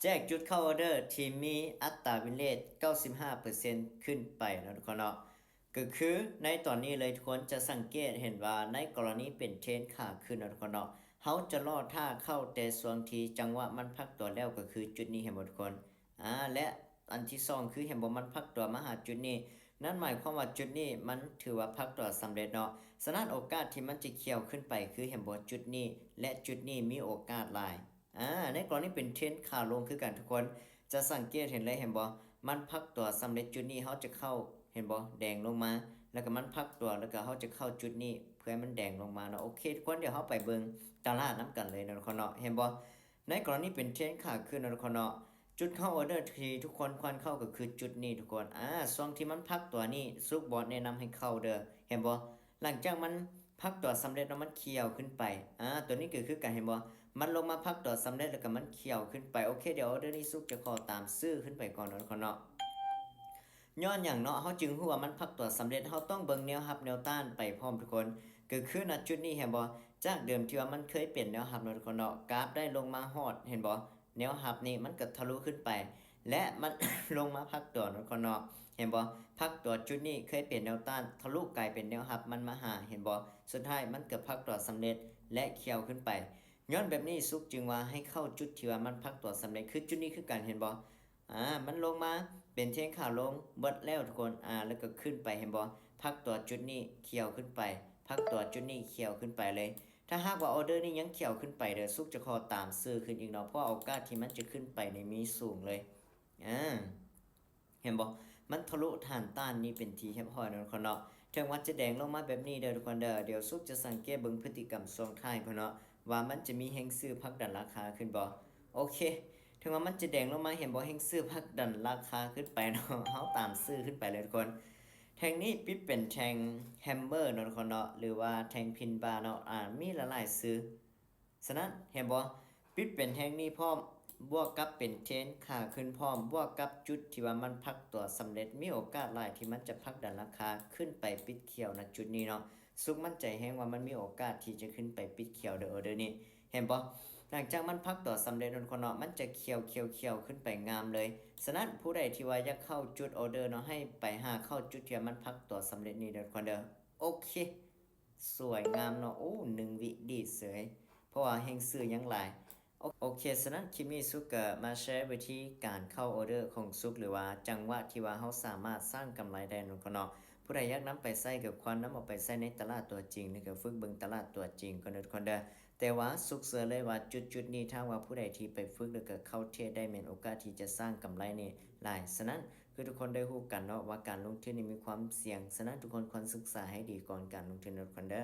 ແຈກຈຸດເຂົ້າອອເດີທີ່ມີອັດຕາວິນເຣດເກົ້າສິບຫ້າເປີເຊັນຂຶ້ນໄປເນາະທຸກຄົນເນາະ. ກໍຄືໃນຕອນນີ້ເລີຍ ທຸກຄົນຈະສັງເກດເຫັນວ່າ ໃນກໍລະນີເປັນເທຣນຂາຂຶ້ນເນາະທຸກຄົນເນາະ, ເຮົາຈະລໍຖ້າເຂົ້າແຕ່ຊ່ວງທີ່ຈັງຫວະມັນພັກຕົວແລ້ວ ກໍຄືຈຸດນີ້ ເຫັນບໍ່ທຸກຄົນ? ອາ ແລະ ອັນທີສອງຄື ເຫັນບໍ່ ມັນພັກຕົວມາຫາຈຸດນີ້, ນັ້ນໝາຍຄວາມວ່າຈຸດນີ້ມັນຖືວ່າພັກຕົວສຳເລັດເນາະ. ສະນັ້ນໂອກາດທີ່ມັນຈະຂຽວຂຶ້ນໄປຄື ເຫັນບໍ່ ຈຸດນີ້ ແລະ ຈຸດນີ້ມີໂອກາດຫຼາຍ. ອາ ໃນກໍລະນີເປັນເທຣນຂາລົງຄືກັນທຸກຄົນ ຈະສັງເກດເຫັນເລີຍ ເຫັນບໍ່ ມັນພັກຕົວສຳເລັດຈຸດນີ້ ເຮົາຈະເຂົ້າ ເຫັນບໍ່ ແດງລົງມາ ແລ້ວກໍມັນພັກຕົວ ແລ້ວກໍເຮົາຈະເຂົ້າຈຸດນີ້ ເພື່ອໃຫ້ມັນແດງລົງມາເນາະ. ໂອເຄທຸກຄົນ ດຽວເຮົາໄປເບິ່ງຕະຫຼາດນຳກັນເລີຍເນາະທຸກຄົນເນາະ. ເຫັນບໍ່ ໃນກໍລະນີເປັນເທຣນຂາຂຶ້ນເນາະທຸກຄົນເນາະ, ຈຸດເຂົ້າອອເດີທີ່ທຸກຄົນຄວນເຂົ້າກໍຄືຈຸດນີ້ທຸກຄົນ. ອາ ຊ່ວງທີ່ມັນພັກຕົວນີ້ ສຸກບໍ່ແນະນຳໃຫ້ເຂົ້າເດີ ເຫັນບໍ່? ຫຼັງຈາກມັນພັກຕົວສຳເລັດເນາະ ມັນຂຽວຂຶ້ນໄປ. ອາ ຕົວນີ້ກໍຄືກັນ ເຫັນບໍ່? ມັນລົງມາພັກຕົວສຳເລັດ ແລ້ວກໍມັນຂຽວຂຶ້ນໄປ. ໂອເຄ ດຽວອອເດີນີ້ສຸກຈະຂໍຕາມຊື້ຂຶ້ນໄປກ່ອນເນາະທຸກຄົນເນາະ. ຍ້ອນຫຍັງເນາະ ເຮົາຈຶ່ງຮູ້ວ່າມັນພັກຕົວສຳເລັດ? ເຮົາຕ້ອງເບິ່ງແນວຮັບແນວຕ້ານໄປພ້ອມທຸກຄົນ. ກໍຄືນະຈຸດນີ້ ເຫັນບໍ່? ຈາກເດີມທີ່ວ່າມັນເຄີຍເປັນແນວຮັບເນາະທຸກຄົນເນາະ, ກາບໄດ້ລົງມາຮອດ ເຫັນບໍ່? ແນວຮັບນີ້ມັນກໍທະລຸຂຶ້ນໄປ ແລະ ມັນລົງມາພັກຕົວເນາະທຸກຄົນເນາະ. ເຫັນບໍ່? ພັກຕົວຈຸດນີ້ເຄີຍເປັນແນວຕ້ານ ທະລຸກາຍເປັນແນວຮັບ ມັນມາຫາ ເຫັນບໍ່? ສຸດທ້າຍມັນກໍພັກຕົວສຳເລັດ ແລະ ຂຽວຂຶ້ນໄປ. ຍ້ອນແບບນີ້ ສຸກຈຶ່ງວ່າໃຫ້ເຂົ້າຈຸດທີ່ວ່າມັນພັກຕົວສຳເລັດ ຄືຈຸດນີ້ຄືກັນ ເຫັນບໍ່? ອາ ມັນລົງມາເປັນເທຣນຂາລົງເບິດແລ້ວທຸກຄົນ. ອາ ແລ້ວກໍຂຶ້ນໄປ ເຫັນບໍ່? ພັກຕົວຈຸດນີ້ຂຽວຂຶ້ນໄປ ພັກຕົວຈຸດນີ້ຂຽວຂຶ້ນໄປເລີຍ. ຖ້າຫາກວ່າອອເດີນີ້ຍັງຂຽວຂຶ້ນໄປເດີ ສຸກຈະຂໍຕາມຊື້ຂຶ້ນອີກເນາະ, ເພາະວ່າໂອກາດທີ່ມັນຈະຂຶ້ນໄປນີ້ມີສູງເລີຍ. ອາ ເຫັນບໍ່? ມັນທະລຸຖານຕ້ານນີ້ເປັນທີ່ຮຽບຮ້ອຍເນາະທຸກຄົນເນາະ. ເຖິງວ່າຈະແດງລົງມາແບບນີ້ເດີທຸກຄົນເດີ, ດຽວສຸກຈະສັງເກດເບິ່ງພຶດຕິກຳຊ່ວງທ້າຍພຸ້ນເນາະ ວ່າມັນຈະມີແຮງຊື້ຜັກດັນລາຄາຂຶ້ນບໍ່. ໂອເຄ ເຖິງວ່າມັນຈະແດງລົງມາ ເຫັນບໍ່? ແຮງຊື້ຜັກດັນລາຄາຂຶ້ນໄປເນາະ, ເຮົາຕາມຊື້ຂຶ້ນໄປເລີຍທຸກຄົນ. ແທ່ງນີ້ປິດເປັນແທ່ງແຮມເບີເນາະທຸກຄົນເນາະ ຫຼືວ່າແທ່ງພິນບາເນາະ. ອາ ມີຫຼາຍໆຊື່. ສະນັ້ນ ເຫັນບໍ່? ປິດເປັນແທ່ງນີ້ພ້ອມ ບວກກັບເປັນເທຣນຂາຂຶ້ນພ້ອມ ບວກກັບຈຸດທີ່ວ່າມັນພັກຕົວສຳເລັດ ມີໂອກາດຫຼາຍທີ່ມັນຈະຜັກດັນລາຄາຂຶ້ນໄປປິດຂຽວນະຈຸດນີ້ເນາະ. ສຸກໝັ້ນໃຈແຮງວ່າມັນມີໂອກາດທີ່ຈະຂຶ້ນໄປປິດຂຽວເດີ ອອເດີນີ້. ເຫັນບໍ່? ຫຼັງຈາກມັນພັກຕົວສຳເລັດທຸກຄົນເນາະ ມັນຈະຂຽວໆໆຂຶ້ນໄປງາມເລີຍ. ສະນັ້ນ ຜູ້ໃດທີ່ວ່າຢາກເຂົ້າຈຸດອອເດີເນາະ ໃຫ້ໄປຫາເຂົ້າຈຸດທີ່ວ່າມັນພັກຕົວສຳເລັດນີ້ເດີທຸກຄົນເດີ. ໂອເຄ ສວຍງາມເນາະ. ໂອ້ ໜຶ່ງວິດີດເສີຍ ເພາະວ່າແຮງຊື້ຍັງຫຼາຍ. ໂອ ໂອເຄ ສະນັ້ນຄລິບນີ້ສຸກກໍມາແຊວິທີການເຂົ້າອອເດີຂອງສຸກ ຫຼືວ່າຈັງຫວະທີ່ວ່າເຮົາສາມາດສ້າງກຳໄລໄດ້ເນາະທຸກຄົນເນາະ. ຜູ້ໃດຢາກນຳໄປໃຊ້ກໍຄວນນຳເອົາໄປໃຊ້ໃນຕະຫຼາດຕົວຈິງ ແລ້ວກໍຝຶກເບິ່ງຕະຫຼາດຕົວຈິງກ່ອນເດີທຸກຄົນເດີ. ແຕ່ວ່າສຸກເຊື່ອເລີຍວ່າຈຸດໆນີ້ ຖ້າວ່າຜູ້ໃດທີ່ໄປຝຶກ ແລ້ວກໍເຂົ້າເທຣດໄດ້ ແມ່ນໂອກາດທີ່ຈະສ້າງກຳໄລນີ້ຫຼາຍ. ສະນັ້ນ ຄືທຸກຄົນໄດ້ຮູ້ກັນເນາະວ່າການລົງທຶນນີ້ມີຄວາມສ່ຽງ, ສະນັ້ນທຸກຄົນຄວນສຶກສາໃຫ້ດີກ່ອນການລົງທຶນເດີທຸກຄົນເດີ.